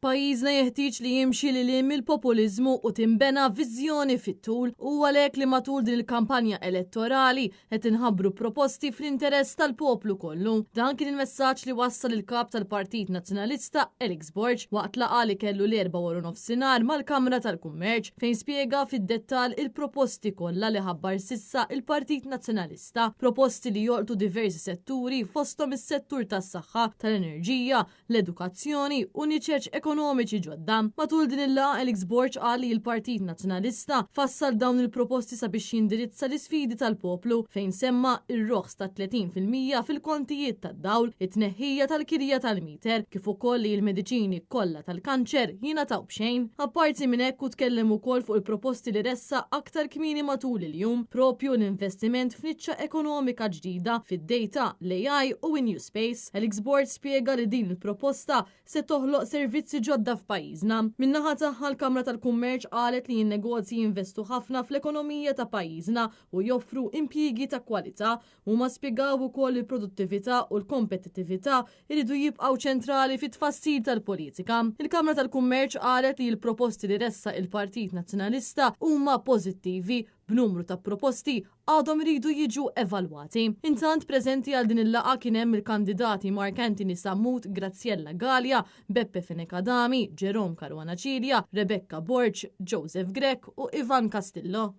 Pajjiżna jeħtieġ li jimxi lil hinn mill-populiżmu u tinbena viżjoni fit-tul. Hu għalhekk li matul din il-kampanja elettorali qed inħabbru proposti fl-interess tal-poplu kollu. Dan kien il-messaġġ li wassal il-Kap tal-Partit Nazzjonalista Alex Borg waqt laqgħa li kellu l-Erbgħa waranofsinhar mal-Kamra tal-Kummerċ fejn spjega fid-dettall il-proposti kollha li ħabbar s'issa il-Partit Nazzjonalista, proposti li jolqtu diversi setturi fosthom is-settur tas-saħħa, tal-enerġija, l-edukazzjoni u niċeċ ekonomiċi ġodda. Matul din il-laqgħa Alex Borg qal li l-Partit Nazzjonalista fassal dawn il-proposti sabiex jindirizza l-isfidi tal-poplu fejn semma r-roħs ta' 30% fil-kontijiet tad-dawl, it-tneħħija tal-kirja tal-meter, kif ukoll li l-mediċini kollha tal-kanċer jingħataw b'xejn. Apparti minn hekk hu tkellem ukoll fuq il-proposti li ressaq aktar kmieni matul il-jum, propju l-investiment f'niċċa ekonomika ġdida fid-data, l-AI u in-new space. Alex Borg spjega li din il-proposta se toħloq servizzi ġodda f'pajjiżna. Min-naħa tagħha l-Kamra tal-Kummerċ qalet li n-negozji jinvestu ħafna fl-ekonomija ta' pajjiżna u joffru impjiegi ta' kwalità. Huma spjegaw ukoll li l-produttività u l-kompetittività jridu jibqgħu ċentrali fit-tfassil tal-politika. Il-Kamra tal-Kummerċ qalet li l-proposti li ressaq il-Partit Nazzjonalista huma pożittivi b'numru ta' proposti għadhom iridu jiġu evalwati. Intant preżenti għal din il-laqgħa kien hemm il-kandidati Mark Anthony Sammut, Graziella Galea, Beppe Fenech Adami, Jerome Caruana Cilia, Rebecca Borg, Joseph Grech u Ivan Castillo.